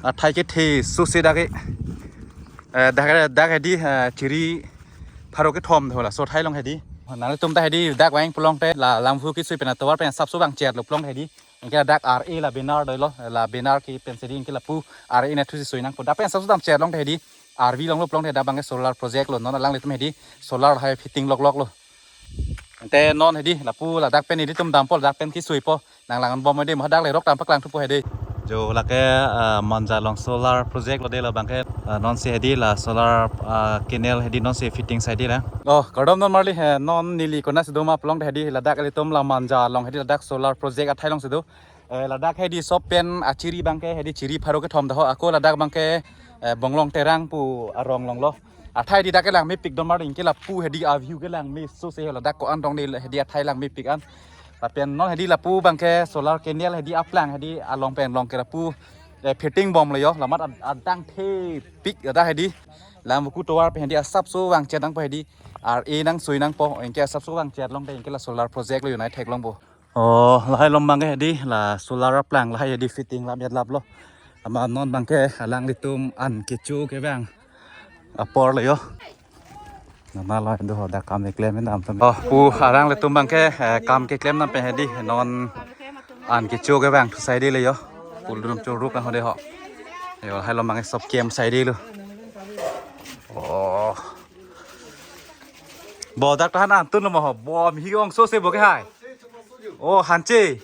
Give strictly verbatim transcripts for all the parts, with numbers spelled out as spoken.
Athai kethe sose dak ke, eh, dak, dak hedi, eh, chiri pharo kethom thola so athai long hedi. Nangtum ta hedi dak vang pulote la lamvu kesui pen atovar pen asapso vangchet lo pulote hedi. Anke dak R A la banner dolo, la banner ke pen sedi anke lapu R A nathu si sui nangpo. Dak pen asapso damchet long hedi. R V longlo pulote dak abangke solar project lo, non alanglitum hedi solar hai fitting loklok lo. Ante non hedi lapu ladak pen hedi tum dampo, ladak pen kesuipo. Nang lang bom hedi, ma dak le rok tam paklang thupo hedi. Jo lake, ah, Manja along solar project lo de, labangke, ah, non si hedi la solar, ah, canal hedi non si fitting sai di la. Oh, kardom non marli he, non neli konat si doma pulote hedi ladak ilitum la Manja along hedi ladak solar project athai long si do. Eh, ladak hedi sop pen achiri abangke hedi chiri pharo kethom dah ho, ako ladak abangke, eh, Bonglong Terang pu arong longlo. Athai hedi dak kelang mepik don marli, anke lapu hedi a-view kelang me sose ladak ko-an dong ni hedi athai lang mepik an. Lapen non hedi lapu abangke solar canal hedi aplang hedi along pen long ke lapu, eh, fitting bomlo yo, lamat ad-, adang thepik ada hedi. Lamvu ku tovar pen hedi asapso vangchet nangpo hedi. R A nang sui nangpo, anke asapso vangchet long te anke la solar project lo unai thek longpo. Oh, lahai along abangke hedi la solar aplang lahai hedi fitting lap yat laplo. Ama non abangke alanglitum an kecho kevang apor lo yo. Nana lo do ho dak kam keklem dam tam. Oh, pu alanglitum abangke, eh, kam keklem dam pen hedi non an kecho kevang thu sai di le yo. Pul dum choruk na ho de ho. Yo, lahai along abangke sop kem sai di lo. Oh. Bo dak tahan antun lo mo ho. Bom hi ong sose bo ke hai. Oh, hanche.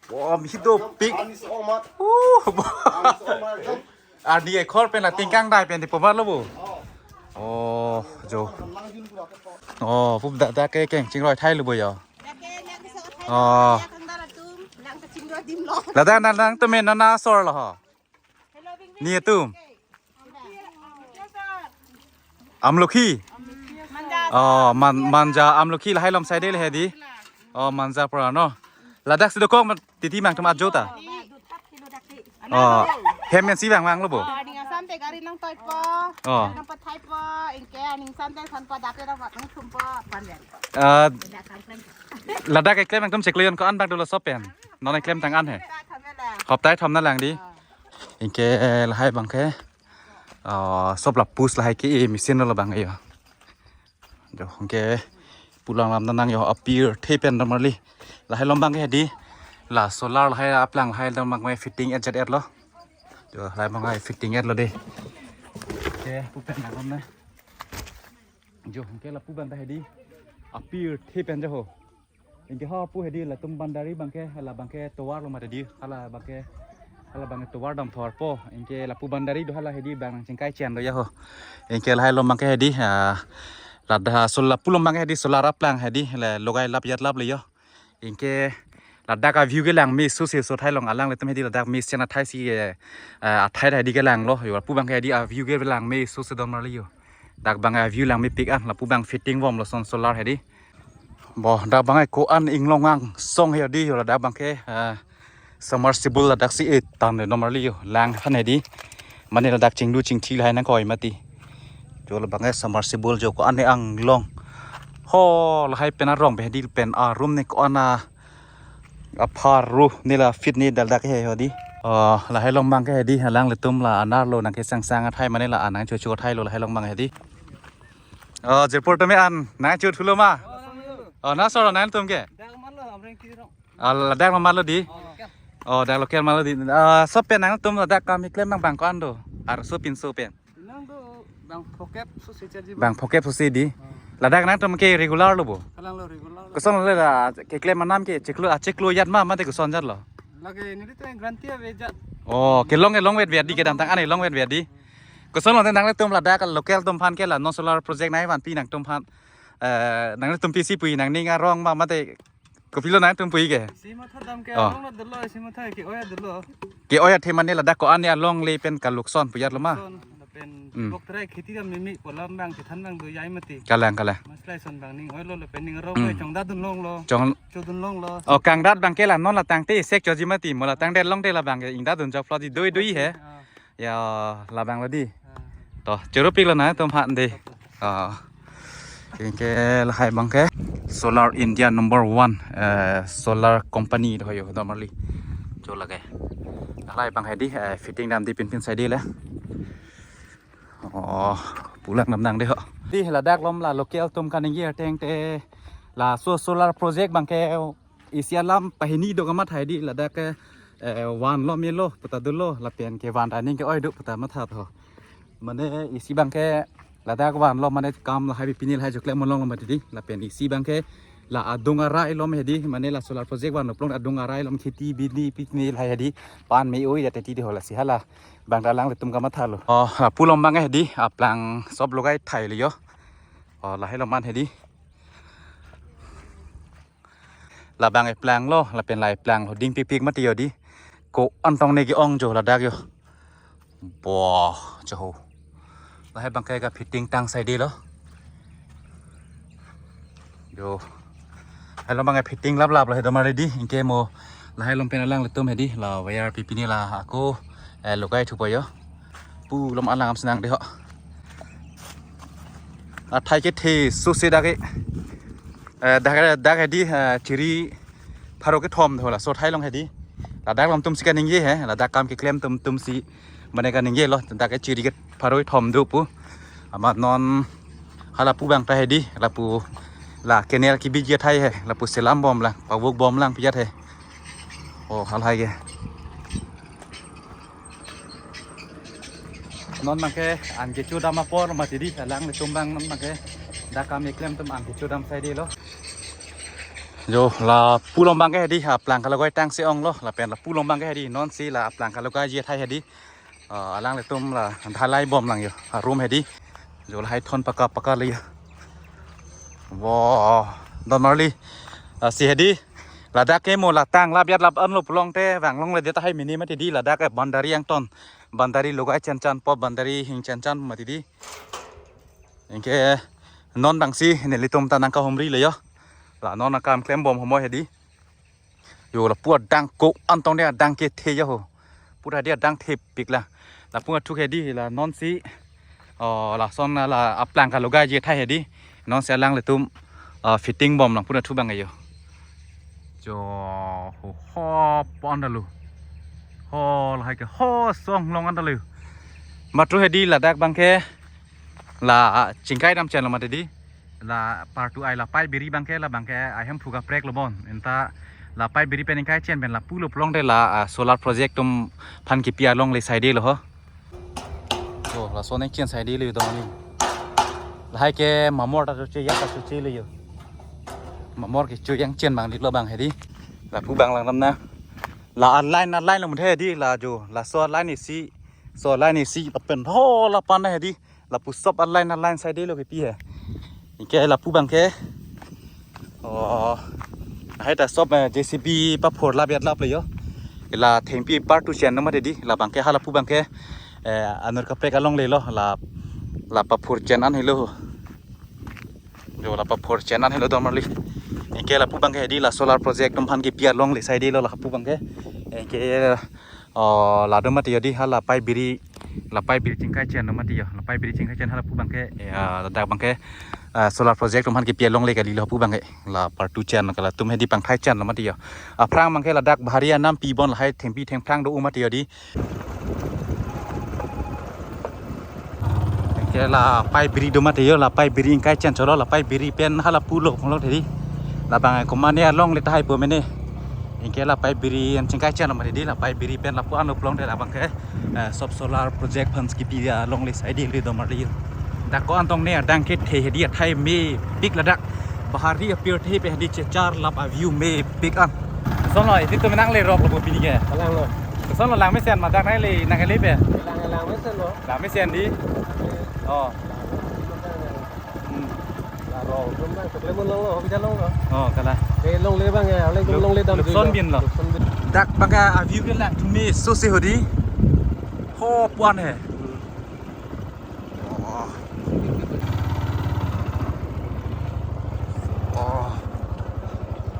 Bom hi dopik. Uh, bo. Arni ekhor pen la tingkang dai pen di pomar lo bo. Oh, jo. Oh, pup dak dak ke keng chingroi thai lo bo yo. Oh. Ladak nangtum nana sor lo ho. Ni atum. Amlokhi. Oh, man, Manja Amlokhi lahai along sai de le hedi. Oh, Manja pura no. Ladak si dokok mat titi mangtum ajo ta. Oh, hem en si vang vang lo bo. Aning asam te gari nangtoipo. Oh. Nangpathaipo, anke aning asam te sanpo date dapat nangthumpo pan yan. Ah, ladak keklem nangtum cheklejon ko-an bak dolo sop pen. Non keklem tang an he. Hoptai thom na lang di. Anke lahai abangke, ah, sop la push lahai ke machine lo abang yo. Jo, anke pulang lam nanang yo apir the pen don marli. Lahai along abangke hedi la solar lahai aplang lahai along abangke fitting et jet et lo. Jo, lahai abangke fitting et lo de. Anke pu pen nang na. Jo, anke lapu abangke hedi apir the pen jo ho. Anke ha pu hedi latum boundary abangke, hala abangke tovar lo mati di, hala abangke, hala abangke tovar dam thorpo, anke lapu boundary do hala hedi abang chingkai chen do ya ho. Anke lahai along abangke hedi, ah, ladak sol lapu along abangke hedi solar aplang hedi, le logai lap yat lap le yo. Anke ladak a-view kelang me sose so athai long alanglitum hedi ladak me chen athai si, eh, eh, athai hedi kelang lo, yo lapu abangke hedi a-view kelang me sose don marli yo. Dak abang a-view lang mepik an, lapu abang fitting bomlo son solar hedi. Bo, dak abangke ko-an inglong angsong hedi yo, ladak abangke, eh, submersible ladak si eh tan le don marli yo, lang aphan hedi. Mane ladak chinglu chingthi lahai nangkoi mati. Jo labangke submersible jo ko-an ne anglong. Ho, lahai pen arong pen hedi pen a-room ne ko-an a apharo ne la fit ne dal dak he hedi. Oh, lahai along abangke hedi alanglitum la anar lo nangkesangsang athai mane la anang chocho athai lo lahai along abang hedi. Oh, Jirpur tumi an nangchot thulo ma? Oh, na sor nangtum ke? Dak marlo, Amreng Tirong. Ah, ladak lo marlo di. Oh, dak local marlo di. Ah, sop pen nangtum ladak kam keklem abang bang ko-an do. Arso pinso pen. Nang do bang phokep so si charge. Bang phokep so si di. Oh. Ladak nangtum ke regular lo bo. Kalang lo regular lo. Koson le la keklem anam ke chiklo, ah, chiklo yat ma mate koson jat lo. Lake neli te grant ya ve jat. Oh, kelong kelong vet vet di kedamtang an kelong vet vet di. Koson lo nanglitum ladak local atum aphan ke la non solar project nai vanpi nangtum aphan. Eh, nanglitum pisi pu-i nangning arong ma mate kopilo nangtum pu-i ke. Si matha dam ke Oh. Arong na dolo, si matha ke-oi dolo. Ke-oi athe mane ladak ko-an ne alongle pen kalukson pu yat lo ma. Son, lapen Hmm. Bok trai kheti dam mimi polam bang chethan bang do yai mati. Kalang, kalang. Maslai son bang ning oi lo lapen ning arong Hmm. Oi chongdat dun longlo. Chong Chodun longlo. Oh, kangdat abangke la non la tangte sek choji mati, mo la tangdet longte la abangke ingdat dun jok plot di doi doi he. Ah. Ya, labang lo di. Ah. To, choro pik lo nangtum aphan de. Ah. Anke lahai abangke Solar India number one, eh, solar company do yo don marli. Jo lake. Lahai abang hedi, eh, fitting damde pinpin sai dei le. Oh, pulang damnang dei ho. Dei ladak lom la local atum kaningje ateng te laso solar project abangke isi alam pahini do kamatha hedi, ladak ke, eh, van lom elo puta dolo lapen ke van ta ning ke-oi do puta matha tho. Mane isi abangke ladak vanlo mane kam lahai pini lahai jo klem longlo mati dei. Lapen isi abangke la adung arai lom hedi, mane la solar project vanlo pulote adung arai lom kheti bini pini lahai hedi, pan me-oi ya teti dei ho, lasi hala abang ta alanglitum kamathalo. Oh, lapu lom abang hedi, aplang sop logai thailo yo. Oh, lahai lom an hedi. Labang eplanglo, lapen la eplanglo, dingpikpik mati yo dei. Ko-an tong ne ke-ong jo ladak yo. Boh, jo ho. Lahai abangke ka fitting tang sai dei lo. Yo. Lahai lom abangke fitting laplaplo he domarli dei. Anke mo lahai lom pen alanglitum hedi, la wire pipini la ako, eh, logai thupo yo. Pu lom alang am senang dei ho. Athai kethe sose dak ke. Eh, dak, dak hedi, eh, chiri pharo kethom tho laso athai along hedi. Ladak lom atum si kaningje he, ladak kam keklem atum atum si mane kaningjelo, dak ke chiri ke pharo kethom do pu. Amat non halapu abang ta hedi, lapu la canal kebiji athai he, lapu selam bomlang, pavok bomlang pi jat he. Oh, halahai ke. Non abangke an kecho dam apor mati dei, alanglitum abang non abangke dak kam keklem atum an kecho dam sai dei lo. Jo, lapu lom abangke hedi, aplang kalogai tang si onglo, lapen lapu lom abangke hedi, non si la aplang kalogaiye athai hedi. Ah, alanglitum la dhalai bomlang yo, ah, room hedi. Jo lahai thon paka paka le yo. Wo, domarli, ah, si hedi. Ladak ke mo la tang lap jat lap anlo pulote vang longle dei tahai mini mati dei, ladak ke boundary angton. Boundary logai chenchanpo, boundary hing chenchan mati dei. Anke non abang si nelitum ta nangkahumrilo yo. La non akam klem bom homoi hedi. Yo lapu adang ko-an tong dei, adang kethe yo ho. Pura dei adang thepik la. Lapu athuk hedi la non si. Oh, lason la aplang kalogaiye athai hedi. Non si alanglitum, ah, fitting bomlang pu athuk abang yo. Jo ho, ho pon dalo. Ho lahai ke ho song long an dalo. Matro hedi ladak abangke la chingkai dam chenlo mati dei. La partu ai la pai biri abangke, la abangke ai hem phuga prek lo bon. Enta la pai biri pen ingkai chen pen lapu lo pulote la, ah, solar project atum aphan kepi alongle sai dei lo ho. Jo, lason ingchen sai dei lo domarli. Lahai ke mamor ta choche, ya ta choche lo yo. Mamor kecho yang chen abang dei lo abang hedi. Lapu abang lang damnang. La a-line a-line lo mati hedi la jo. Laso a-line isi. So a-line isi lapen ho lapan hedi. Lapu sop a-line a-line sai dei lo kepi he. Anke lapu abangke. Oh. Hai ta sop, eh, J C B paphor lap jat lap le yo. La thengpi partu chen lo mati dei. La abangke halapu abangke. Eh, anur kaprek alongle lo. La, la paphor chen an helo. Jo la paphor chen an helo domarli. Anke lapu abangke hedi la solar project atum aphan kepi alongle sai dei lo lapu abangke. Anke, oh, la do mati yo dei hala pai biri, la pai biri chingkai chen do mati yo. La pai biri chingkai chen halapu abangke, ya, ladak abangke, ah, solar project atum aphan kepi alongle kali lo pu abangke. La partu chen ka latum hedi pangthai chen lo mati yo. Aphrang abangke ladak bahari anam pi bon lahai thengpi thengphrang do-o mati yo dei. Anke la pai biri do mati yo, la pai biri ingkai chen cholo, la pai biri pen halapu lo konglo hedi. La abang komane alongle tahai po mene. Anke la pai biri an chingkai chen lo mati dei, la pai biri pen lapu anlo pulote la abangke, eh, sop solar project aphan kepi alongle sai dei lo domarli yo. Dak ko-an tong ne adang kethe hedi, athai mepik ladak. Bahari apirthe pe hedi chechar lap a-view mepik an. Kosonlo, isi atum nanglerok lo bo pini ke. Kalang lo. Kosonlo, lang mesen ma dak nangle, nangle pe. Lang, lang mesen lo. Lang mesen dei. Oh. Hmm. La rong atum abang, choklem longlo, hobi ta longlo. Oh, kalang. Eh, longle abang ya, longle, longle dam lukson dei lo. Bin lo. Lukson bin. Dak abangke a-view ke langthu me sose ho dei. Ho puan he. Hmm. Oh. Oh.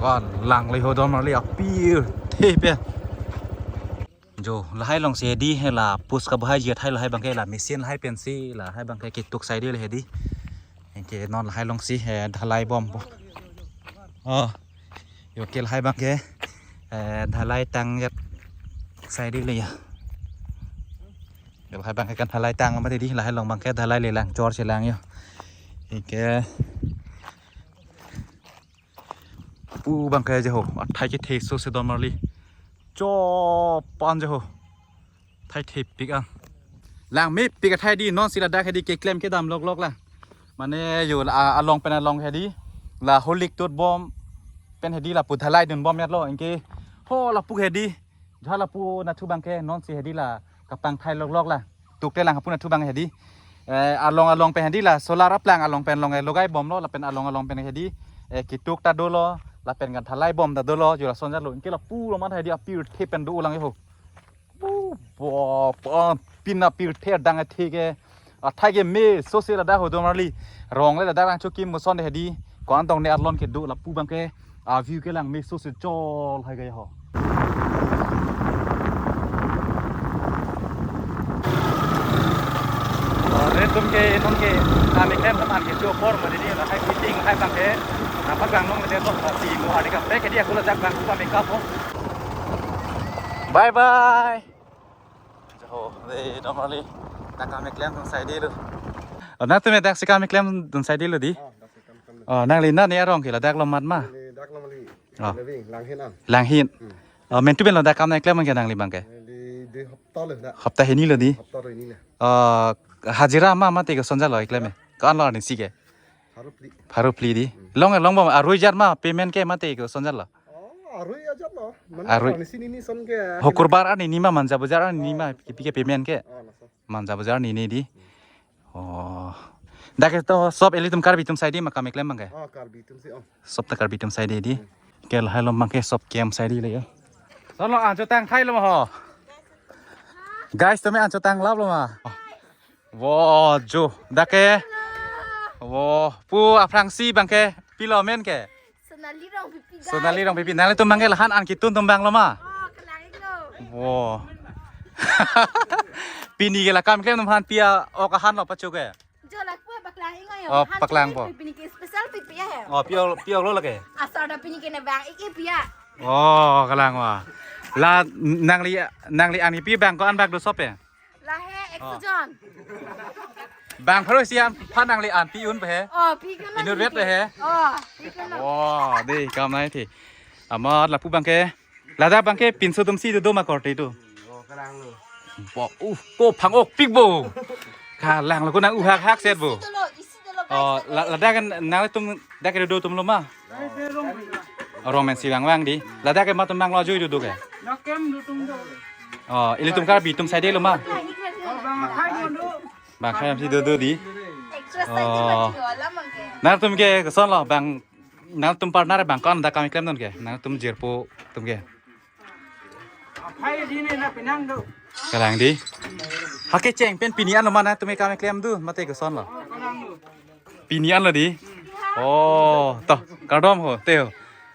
Kalang le ho domarli apirthe pe. Jo, lahai along si hedi he la post kabahai jat hai lahai abangke la machine lahai pensi lahai abangke ketuk sai dei le hedi. Anke non lahai along si he dhalai bompo. Oh. Yo ke lahai abangke, eh, dhalai tang jat. Side le ya. Lahai abangke kan dhalai tang mati di, lahai along abangke dhalai le lang, chor chelang yo. Anke pu abangke je ho, athai kethe sose don marli. Cho pan je ho. Thai thepik an. Langmepik athai di, non si ladak hedi keklem kedam loklok la. Mane yo la, a, along pen along hedi. La holik tut bom pen hedi lapu dhalai dun bom yat lo. Anke ho lapu hedi. Jha lapu nathu abangke non si hedi la kapangthai loklok la. Tukte lang hapu nathu abang hedi. Eh, along along pen hedi la solar aplang along pen along, eh, logai bom lo lapen along along pen hedi. Eh, ketuk ta dolo lapen kan dhalai bom ta dolo, yo lason jalo. Anke lapu lo man hedi apirthe pen do ulang yo ho. Bo, bo, bo, pin apirthe adang athe ke. Athai ke me sose ladak ho don marli. Rong le ladak lang chokim moson hedi. Ko-an tong ne arlon kedo lapu abangke. A view ke langme sose chol hai gaya ho. Ore tum ke, tum ke. Kami kem teman ke chopor mari ni lahai meeting hai abangke. Apa gang nong le to si mo hari kaprek ke dia kula jak bang kupa makeup ho. Bye bye. Jo, de don marli. Dak kam keklem atum side lo. Oh, nangtum dak si kam keklem atum side lo di. Ah, dak si kam kam. Oh, nangli nani arong ke ladak lo mat ma? Neli dak lo mali. Oh. Neli Langhin an. Langhin. Hmm. Oh, mentu pen lo dak kam keklem ke nangli abangke? Neli dui hapta lo dak. Hapta hini lo di. Hapta hini lo. Oh, hajira ma mate koson jalo keklem e? Ko-an lo arnisi ke? Pharo phli. Pharo phli di. Hmm. Long long bom arui jat ma payment ke mate koson jalo? Oh, arui ajat lo. Mane arui. Arnisi nini son ke. Hokurbar arni ni ma, manja bajar arni ni ma, ah, kipi ke payment ke. Ah, laso. Manja bajar arni ni di. Oh. Dak ke to sob ilitum Karbi atum side ma kam keklem abangke. Ah, Karbi atum si, oh. Sob ta Karbi atum side di. Hmm. Ke lahai lo abangke sob kem side le yo. Solo an chotang thai lo ho. Guys, tumi an chotang lap lo ma. Wo, jo, dak ke. Wo, pu aphrangsi abangke, pilo amen ke? Sonali Rongpipi, guys. Sonali Rongpipi. Nanglitum abangke la han an ketun atum abang lo ma? Oh, kalang iklo. Wo. Pini ke la kam keklem atum han pi a-ok ahan lo pacho ke? Jo lapu paklang ingo yo. Oh, han paklang pi po. Pini ke special pipi ya he. Oh, pi-ok, pi-ok lo lake? Asar da pini ke ne bang iki pi ya. Oh, kalang wa. La nangli, nangli an pi abang ko-an bak do sob e? Lahai, oh, ekso jon. Bang pharo isi aphan nangli an pi un pe he? Oh, pi kun lo. Inut vet pe he? Oh, pi kun lo. Oh, de kam nai thi. Amat lapu abangke. Ladak abangke pinso atum si do do ma korte do. Oh, kalang lo. Bo, uh, ko phang-ok pik bo. Kalang lo ko nang uhak hak set bo. Isi dolo, isi dolo, guys. Oh, la, ladak kan nangtum dak do do atum lo ma? Rong men si vang vang di. Ladak ke matum bang lo jui do do ke. Nakem do tum do. Oh, ilitum Karbi atum side lo ma? Oh, bang akhai do do. Bang akhai si do do di. Exercise. Oh. Di mati wala mangke. Nangtum ke koson lo bang, nangtum partner bang ko-an dak kam keklem non ke? Nangtum jirpo atum ke. Akhai di ne na pinang do. Kalang di. Hake cheng pen pini an lo ma nangtum kam keklem do mate koson lo? Oh, kalang do. Pini an lo di. Oh, to, kardom ho, te ho.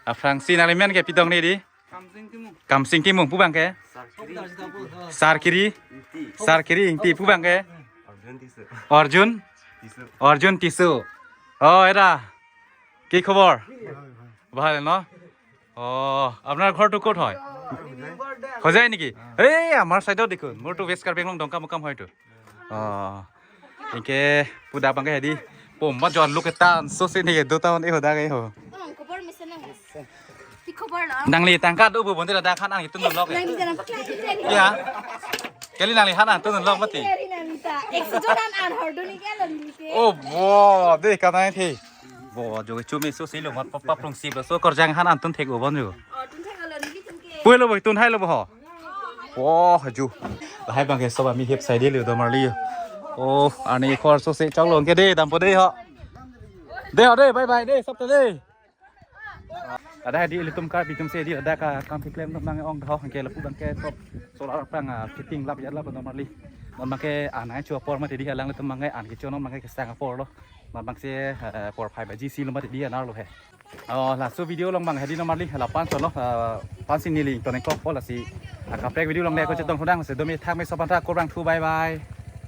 Aphrangsi nangli men ke pi dong ni di? Kamsing Timung. Kamsing Timung pu abangke? Sarkiri. Sarkiri. Ingti. Sarkiri Ingti pu abangke? Arjun Tisso. Arjun? Tisso. Arjun Tisso. Oh, era. কি খবৰ? ভাল ন? অ, আপোনাৰ ঘৰটো ক'ত হয়? হোজাই নেকি? এই আমাৰ চাইডত দেখোন। মোৰতো ৱেষ্ট কাৰ্বি আংলং ডংকা মুকাম হয়তো। অ, একে পুদা পাংকে হেদি। Pom ma jon luk ketan so se ne do taon e ho dak e ho. Ang kubor mesen nang. Ti kubor lo. Nangli tangka do bo bonte ladak han an ketun lok. Nang di jana paklang ni. Ya. Kali nangli han an tun lok mati. Kali nang ta. Ekso jon an hor do ni ke lo ni ke. Oh, bo, de ka nai the. Bo, jo ke chumi so se lo mat pap pap long sip lo so korjang han an tun thek o bon jo. Oh, tun thek lo ni tum ke. Pui lo bo tun hai lo bo ho. Oh, haju. Lahai abangke sob ami hep sai de le do marli. Oh, ani khor so se chok long ke de dampo de ho. De ho de, bye bye de, sob ta de. Ada di ilitum Karbi atum si di ada ka kam keklem atum nang ong ho ke lapu abangke sob solar aplang, ah, fitting lap ya lap do marli. Non abangke anai chu apor mati di alanglitum abangke an kecho non abangke kesang apor lo. Non abangsi, eh, por phai baji si lo mati di anar lo he. Oh, laso video along abang hedi non marli la pan cholo, eh, pan si neli to neng kok po lasi. Ah, kaprek video along le ko chetong hudang se domi thak me sopan thak kurang thu bye bye.